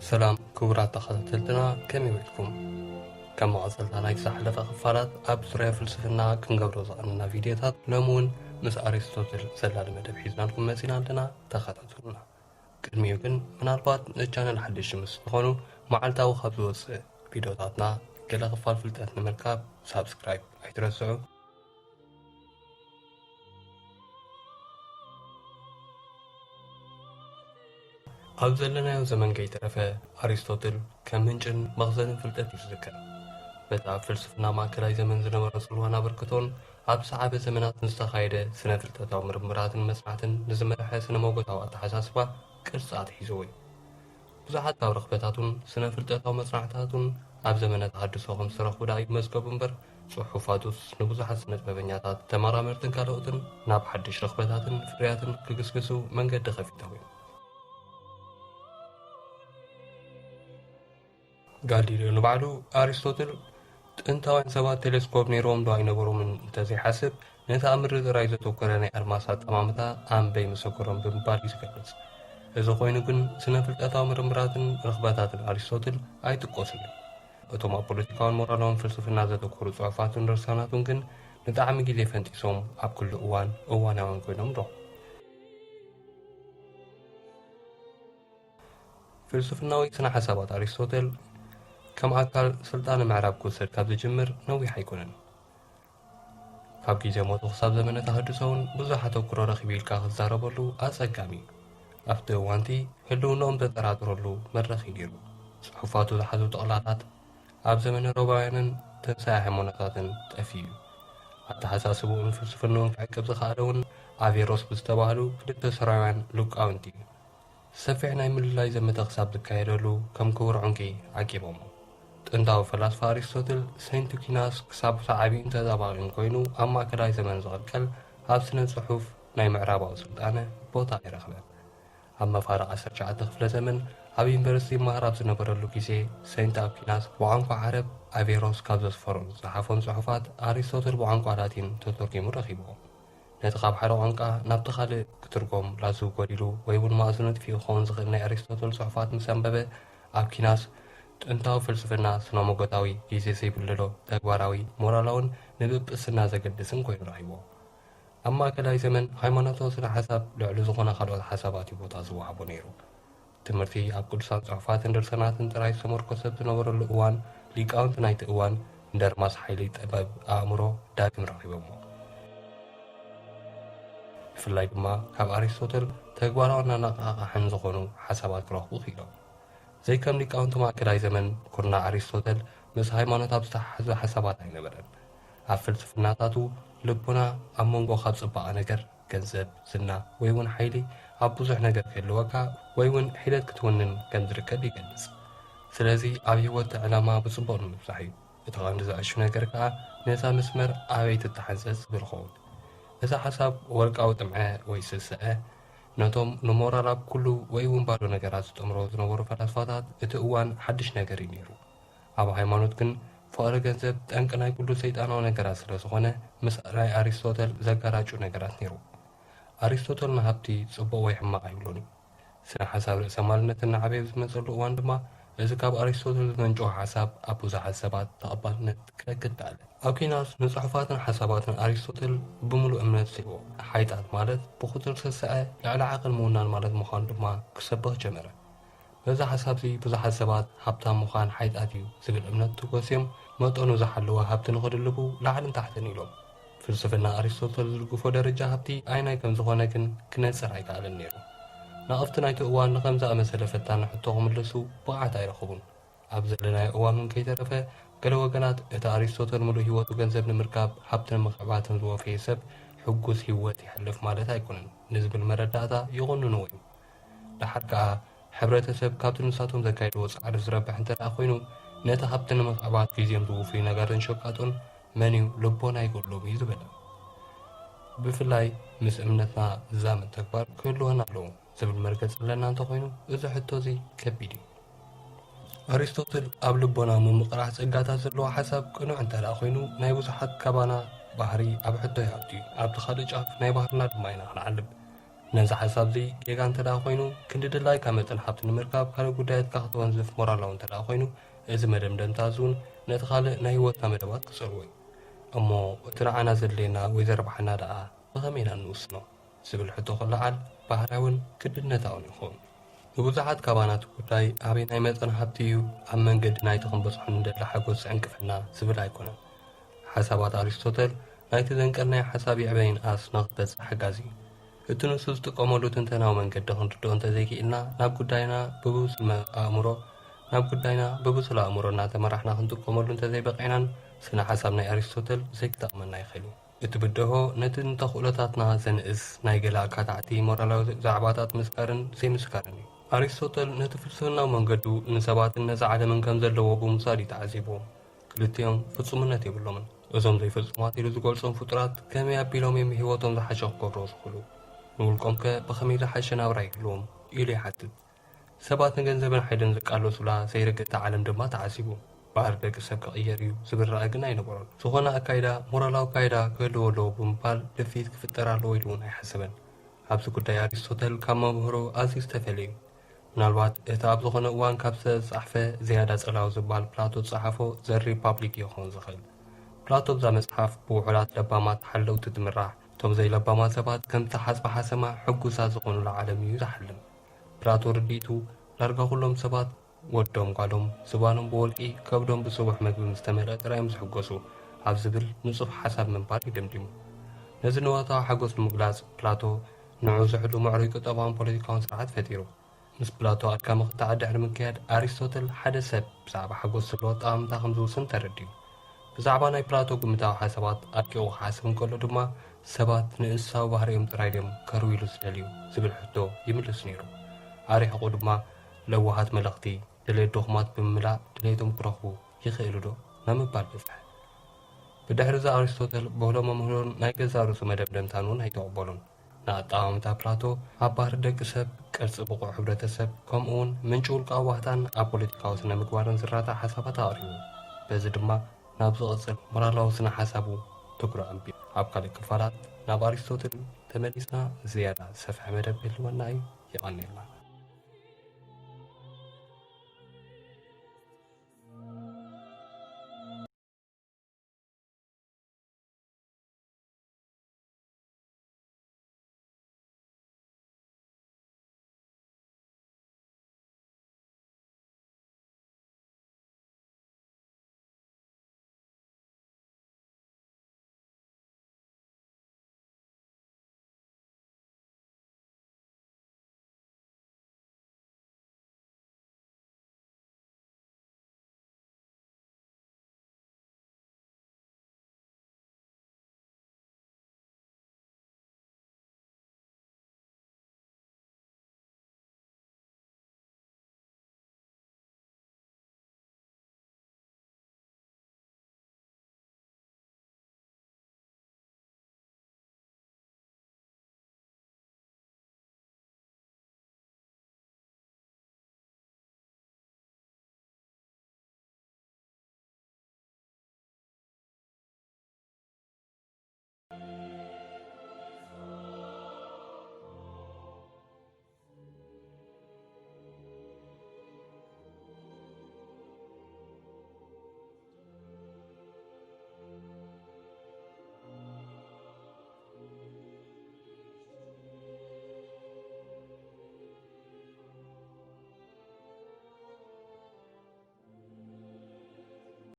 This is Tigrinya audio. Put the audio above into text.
ሰላም ክቡራት ተኸታተልትና፣ ከመይ ውዒልኩም? ከም መቐጸልታ ናይቲ ዝሓለፈ ክፋላት፣ ኣብ ዙርያ ፍልስፍና ክንገብሮ ዝቐነና ቪድዮታት፣ ሎሚ እውን ምስ ኣሪስቶትል ዘላሊ መደብ ሒዝናልኩም መጺና ኣለና። ተኸታተሉና። ቅድሚኡ ግን፣ ምናልባት ንቻነል ሓደሽቲ ምስ ትኾኑ፣ መዓልታዊ ካብ ዝወጽእ ቪድዮታትና ገለ ክፋል ፍልጠት ንምርካብ ሳብስክራይብ ኣይትረስዑ። ኣብ ዘለናዮ ዘመን ከይተረፈ፣ ኣሪስቶትል ከም ምንጭን መኽዘንን ፍልጠት እዩ ዝዝከር። በቲ ኣብ ፍልስፍና ማእከላይ ዘመን ዝነበሮ ጽልዋን ኣበርክቶን፣ ኣብ ዝሰዓበ ዘመናት ንዝተኻየደ ስነ-ፍልጠታዊ ምርምራትን መጽናዕትን ንዝመርሐ ስነ-መጎታዊ ኣተሓሳስባ ቅርጺ ኣትሒዝዎ እዩ። ብዙሓት ካብ ረኽበታቱን ስነ-ፍልጠታዊ መጽናዕትታቱን ኣብ ዘመነ ተሃድሶ ከም ዝተረኽቡ ደኣ ይመዝገቡ እምበር፣ ጽሑፋቱስ ንብዙሓት ስነ-ጥበበኛታት፣ ተመራመርትን ካልኦትን ናብ ሓድሽ ረኽበታትን ፍርያትን ክግስግሱ መንገዲ ከፊቶም እዮም። ጋሊልዮ ንባዕሉ፣ ኣሪስቶትል ጥንታውያን ሰባት ቴሌስኮፕ ነይሮም ዶ ኣይነበሮምን እንተዘይሓስብ፣ ነቲ ኣብ ምድሪ ጥራይ ዘተኮረ ናይ ኣድማስ ኣጠማምታ ኣንበይ መሰከሮም ብምባል እዩ ዝገልጽ። እዚ ኮይኑ ግን፣ ስነ-ፍልጠታዊ ምርምራትን ረኽበታትን ኣሪስቶትል ኣይጥቀሱን እዮም። እቶም ኣብ ፖለቲካውን ሞራላውን ፍልስፍና ዘተኮሩ ጽሑፋቱን ድርሳናቱን ግን ንጣዕሚ ግዜ ፈንጢሶም ኣብ ኩሉ እዋን እዋናውያን ኮይኖም ንረኽቦም። ፍልስፍናዊ ስነ ሓሳባት ኣሪስቶተል ከም ኣካል ስልጣነ ምዕራብ ክውሰድ ካብ ዝጅምር ነዊሕ ኣይኮነን። ካብ ግዜ ሞቱ ክሳብ ዘመነ ተሃድሶ እውን ብዙሕ ኣተኩሮ ረኺቡ ኢልካ ክትዛረበሉ ኣጸጋሚ እዩ። ኣብቲ እዋንቲ ህልውናኦም ዘጠራጥረሉ መድረኽ እዩ ነይሩ። ጽሑፋቱ ዝሓዙ ጠቕላላት ኣብ ዘመነ ሮማውያንን ተንሳኢ ሃይማኖታትን ጠፍዩ እዩ። ኣተሓሳስብኡን ፍልስፍንኡን ክዕቅብ ዝኸኣለ እውን ኣቬሮስ ብዝተባህሉ ክልተ ሶርያውያን ሊቃውንቲ እዩ። ሰፊሕ ናይ ምልላይ ዘመተ ክሳብ ዝካየደሉ ከም ክቡር ዕንቂ ዓቂቦሞ። ጥንታዊ ፈላስፋ ኣሪስቶትል፣ ሴንት ዩኪናስ ክሳብ ሳዓቢኡን ተጣባቒኡን ኮይኑ ኣብ ማእከላይ ዘመን ዝቕልቀል ኣብ ስነ ጽሑፍ ናይ ምዕራባዊ ስልጣነ ቦታ ኣይረኽበን። ኣብ መፋርቕ ዓሰርተ ትሽዓተ ክፍለ ዘመን ኣብ ዩኒቨርሲቲ ይመሃር ኣብ ዝነበረሉ ግዜ፣ ሴንት ኣኩናስ ብቋንቋ ዓረብ ኣቬሮስ ካብ ዘስፈሮን ዝጸሓፎን ጽሑፋት ኣሪስቶትል ብቋንቋ ላቲን ተተርጒሙ ረኺብዎ። ነቲ ካብ ሓደ ቋንቋ ናብቲ ካልእ ክትርጎም ላዝው ጎዲሉ ወይ እውን መኣዝኑ ኣጥፊኡ ክኸውን ዝኽእል ናይ ኣሪስቶትል ጽሑፋት ምስ ኣንበበ፣ ኣኩናስ ጥንታዊ ፍልስፍና ስነ-መጎታዊ፣ ግዜ ዘይብሉ ዶ ተግባራዊ፣ ሞራላውን ንብብጽሕና ዘገድስን ኮይኑ ረኺብዎ። ኣብ ማእከላይ ዘመን ሃይማኖታዊ ስነ ሓሳብ ልዕሊ ዝኾነ ካልኦት ሓሳባት እዩ ቦታ ዝወሃቦ ነይሩ። ትምህርቲ ኣብ ቅዱሳን ጽሑፋትን ድርሳናትን ጥራይ ዝተመርኮሰ ኣብ ዝነበረሉ እዋን፣ ሊቃውንቲ ናይቲ እዋን ንደርማስ ሓይሊ ጥበብ ኣእምሮ ዳግም ረኺቦሞ። ብፍላይ ድማ ካብ ኣሪስቶተል ተግባራውን ኣነቓቓሕን ዝኾኑ ሓሳባት ክረኽቡ ክኢሎም። ዘይከም ሊቃውንቲ ማእከላይ ዘመን፣ ኩርናዕ ኣሪስቶተል ምስ ሃይማኖት ኣብ ዝተሓሓዙ ሓሳባት ኣይነበረን። ኣብ ፍልስፍናታቱ፣ ልቦና ኣብ መንጎ ካብ ጽባቐ ነገር፣ ገንዘብ፣ ዝና፣ ወይ እውን ሓይሊ ኣብ ብዙሕ ነገር ክህልወካ ወይ እውን ሒደት ክትውንን ከም ዝርከብ ይገልጽ። ስለዚ ኣብ ህይወት ዕላማ ብጽቡቕ ንምብጻሕ እዩ። እቲ ቀንዲ ዘዕሹ ነገር ከኣ ነዛ መስመር ኣበይ ትተሓንጸጽ ዝብል ይኸውን። እዚ ሓሳብ ወርቃዊ ጥምዐ ወይ ስስዐ ነቶም ንሞራል ኣብ ኩሉ ወይ እውን ባዶ ነገራት ዝጠምሮ ዝነበሩ ፈላስፋታት እቲ እዋን ሓድሽ ነገር እዩ ነይሩ። ኣብ ሃይማኖት ግን ፍቕሪ ገንዘብ ጠንቂ ናይ ኩሉ ሰይጣናዊ ነገራት ስለ ዝኾነ ምስ ናይ ኣሪስቶተል ዘጋራጩ ነገራት ነይሩ። ኣሪስቶተል ንሃብቲ ጽቡቕ ወይ ሕማቕ ኣይብሎን እዩ። ስነ ሓሳብ ርእሰ ማልነት እናዓበየ ኣብ ዝመጸሉ እዋን ድማ፣ እዚ ካብ ኣሪስቶትል ዝመንጨወ ሓሳብ ኣብ ብዙሓት ሰባት ተቐባልነት ክረክብ ከኣለ። ኣኩናስ ንጽሑፋትን ሓሳባትን ኣሪስቶትል ብምሉእ እምነት ስዒዎ። ሓይጣት ማለት ብቑጽሪ ስስዐ ልዕሊ ዓቕን ምውናን ማለት ምዃኑ ድማ ክሰብኽ ጀመረ። በዚ ሓሳብዚ ብዙሓት ሰባት ሃብታም ምዃን ሓይጣት እዩ ዝብል እምነት ተጎስዮም፣ መጠኑ ዝሓለወ ሃብቲ ንኽድልቡ ላዕልን ታሕትን ኢሎም። ፍልስፍና ኣሪስቶተል ዝድግፎ ደረጃ ሃብቲ ኣይናይ ከም ዝኾነ ግን ክነጽር ኣይከኣለን ነይሩ። ናቕፍቲ ናይቲ እዋን ንኸም ዝኣመሰለ ፈታኒ ሕቶ ክምልሱ ብቕዓት ኣይረኸቡን። ኣብ ዘለናዮ እዋን እውን ከይተረፈ፣ ገለ ወገናት እቲ ኣሪስቶተል ምሉእ ህይወቱ ገንዘብ ንምርካብ ሃብቲ ንምኽዕባትን ዝወፈየ ሰብ ሕጉስ ህይወት የሕልፍ ማለት ኣይኮነን ንዝብል መረዳእታ ይቑንንዎ እዩ። ደሓር ከኣ ሕብረተሰብ ካብቲ ንሳቶም ዘካየድዎ ጻዕሪ ዝረብሕ እንተ ደኣ ኮይኑ፣ ነቲ ሃብቲ ንምኽዕባት ግዜኦም ዝውፍዩ ነገርን ሸቃጦን መን እዩ ልቦና ይጎድሎም እዩ ዝበለ። ብፍላይ ምስ እምነትና ዝዛመድ ተግባር ክህልወና ኣለዎ ዝብል መርገጽ ኣለና እንተኾይኑ፣ እዚ ሕቶ እዚ ከቢድ እዩ። ኣሪስቶትል ኣብ ልቦና ምምቕራሕ ጸጋታት ዘለዎ ሓሳብ ቅኑዕ እንተ ደኣ ኮይኑ፣ ናይ ብዙሓት ካባና ባህሪ ኣብ ሕቶ ይኣቱ እዩ። ኣብቲ ካልእ ጫፍ ናይ ባህርና ድማ ኢና ክንዓልብ። ነዚ ሓሳብ እዚ ጌጋ እንተ ደኣ ኮይኑ፣ ክንዲ ድላይካ መጠን ሃብቲ ንምርካብ ካልእ ጉዳያትካ ክተወንዝፍ ሞራላዊ እንተ ደኣ ኮይኑ፣ እዚ መደምደምታ እዚ እውን ነቲ ካልእ ናይ ህይወትና መደባት ክጸልዎ እዩ። እሞ እቲ ንዓና ዘድልየና ወይ ዘርብሓና ደኣ ብኸመይ ኢና እንውስኖ? ዝብል ሕቶ ክለዓል ባህርያውን ክድነታውን ይኹን። ንብዙሓት ካባና እቲ ጉዳይ ኣበይ ናይ መጠን ሃብቲ እዩ ኣብ መንገዲ ናይቲ ክንበጽሖ ንደሊ ሓጎስ ዝዕንቅፈና ዝብል ኣይኮነን። ሓሳባት ኣሪስቶተል ናይቲ ዘንቀልናዮ ሓሳብ ይዕበ ይንኣስ ንኽትበጽሕ ሓጋዚ እዩ። እቲ ንሱ ዝጥቀመሉ ትንተናዊ መንገዲ ክንርድኦ እንተዘይክኢልና፣ ናብ ጉዳይና ብብሱል መ-፣ ኣእምሮ፣ ናብ ጉዳይና ብብሱል ኣእምሮ እናተመራሕና ክንጥቀመሉ እንተዘይበቒዕናን፣ ስነ ሓሳብ ናይ ኣሪስቶተል ዘይክጠቕመና ይኽእል እዩ። እቲ ብድሆ ነቲ ንተኽእሎታትና ዘንእስ ናይ ገለ ኣካታዕቲ ሞራላዊ ዛዕባታት ምስካርን ዘይምስካርን እዩ። ኣሪስቶተል ነቲ ፍልስፍናዊ መንገዱ ንሰባትን ነዛ ዓለምን ከም ዘለዎ ብምውሳድ እዩ ተዓዚብዎም። ክልቲኦም ፍጹምነት የብሎምን። እዞም ዘይፍጹማት ኢሉ ዝገልጾም ፍጡራት ከመይ ኣቢሎም እዮም ህይወቶም ዝሓሸ ክገብርዎ ዝኽእሉ? ንውልቆምከ ብኸመይ ዝሓሸ ናብራ ይህልዎም? ኢሉ ይሓትት። ሰባት ንገንዘብን ሓይልን ዝቃለሱላ ዘይርግእቲ ዓለም ድማ ተዓዚቡ። ባህሪ ደቂ ሰብ ክቕየር እዩ ዝብል ራእይ ግን ኣይነበሮን። ዝኾነ ኣካይዳ ሞራላዊ ኣካይዳ ክህልዎ ኣለዎ ብምባል ድፍኢት ክፍጠር ኣለዎ ኢሉ እውን ኣይሓሰበን። ኣብዚ ጉዳይ ኣሪስቶተል ካብ መምህሩ ኣዝዩ ዝተፈልየ እዩ። ምናልባት እቲ ኣብ ዝኾነ እዋን ካብ ዝተጻሕፈ ዝያዳ ጸላዊ ዝበሃል ፕላቶ ዝጸሓፎ ዘ ሪፓብሊክ እዩ ክኸውን ዝኽእል። ፕላቶ ብዛ መጽሓፍ ብውሑዳት ለባማት ሓለውቲ ትምራሕ፣ እቶም ዘይለባማት ሰባት ከምቲ ሓጽቢ ሓሰማ ሕጉሳት ዝኾኑላ ዓለም እዩ ዝሓልም። ፕላቶ ርድኢቱ ዳርጋ ኩሎም ሰባት ወዶም ጓሎም ዝባኖም ብወርቂ ከብዶም ብስቡሕ መግቢ ምስ ተመልአ ጥራይ እዮም ዝሕጎሱ ኣብ ዝብል ንጹፍ ሓሳብ ምንባር ይደምድሙ። ነዚ ንዋታዊ ሓጎስ ንምግላጽ ፕላቶ ንዑ ዝሕሉ ምዕሩይ ቁጠባውን ፖለቲካውን ስርዓት ፈጢሩ። ምስ ፕላቶ ኣድካሚ ክትዓት ድሕሪ ምክያድ ኣሪስቶትል ሓደ ሰብ ብዛዕባ ሓጎስ ዘለዎ ኣጠማምታ ከም ዝውስን ተረዲኡ። ብዛዕባ ናይ ፕላቶ ግምታዊ ሓሳባት ኣርቂቑ ክሓስብ እንከሎ ድማ ሰባት ንእንስሳዊ ባህሪኦም ጥራይ ድዮም ከርውዩ ዝደልዩ ዝብል ሕቶ ይምልስ ነይሩ። ኣርሒቑ ድማ ለዋሃት መለኽቲ ድሌት ድኹማት ብምምላእ ድሌቶም ክረኽቡ ይኽእሉ ዶ ናብ ምባል በጽሐ። ብድሕሪ እዚ ኣሪስቶተል በህሎ መምህሩን ናይ ገዛእ ርእሱ መደምደምታን እውን ኣይተቐበሉን። ንኣጠማምታ ፕላቶ ኣብ ባህሪ ደቂ ሰብ፣ ቅርጺ ብቑዕ ሕብረተሰብ፣ ከምኡ እውን ምንጪ ውልቃዊ ባህታን ኣብ ፖለቲካዊ ስነ ምግባርን ዝራታዕ ሓሳባት ኣቕሪቡ። በዚ ድማ ናብ ዝቕጽል ሞራላዊ ስነ ሓሳቡ ትግሮ ኣንቢሩ። ኣብ ካልእ ክፋላት ናብ ኣሪስቶትል ተመሊስና ዝያዳ ዝሰፍሐ መደብ ክህልወና እዩ። የቐንየልና።